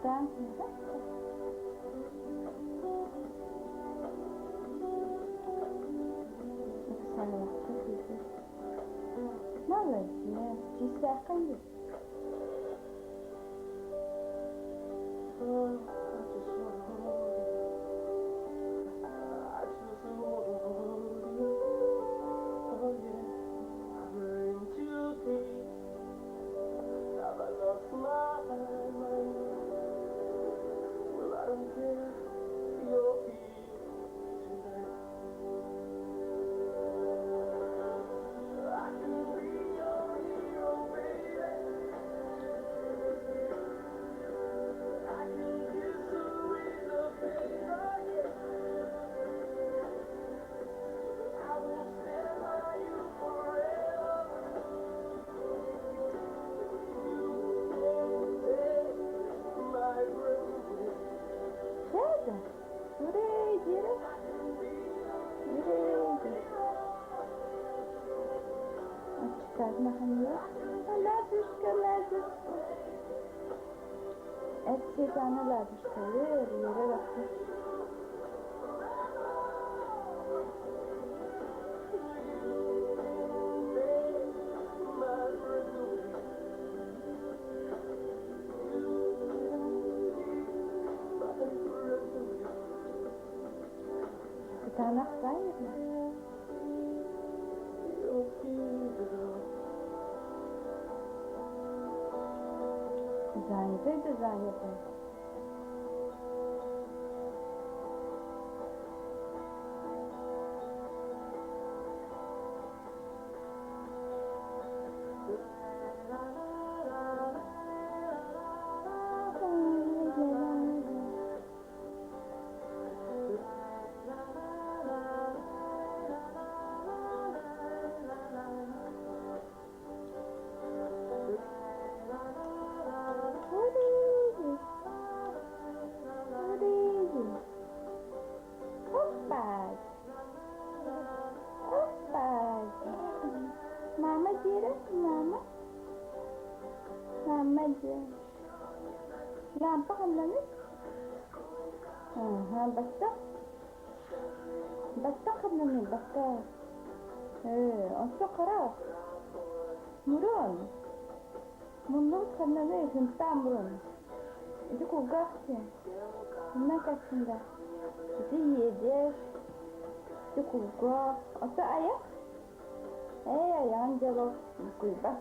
Бастаан Молодец, чистээххин дии. Эт ладушкалыыр, үөрэр охсор. Кытаанах баайыта. Занятой да занятой. Мама диирэ, мама. Мама диэ. Лампа ханнаный? Аха, баттах. Баттах ханнаный, баттах. Ээ, онто харах. Мурун. Муннубут ханнаный, хынтаан мурун. Ити кулгаах диэн. Муннан кэпсинда. Ити иэдьэс. Ити кулгаах. Ото айах. Ээ, айаҕын дьоло куйбат.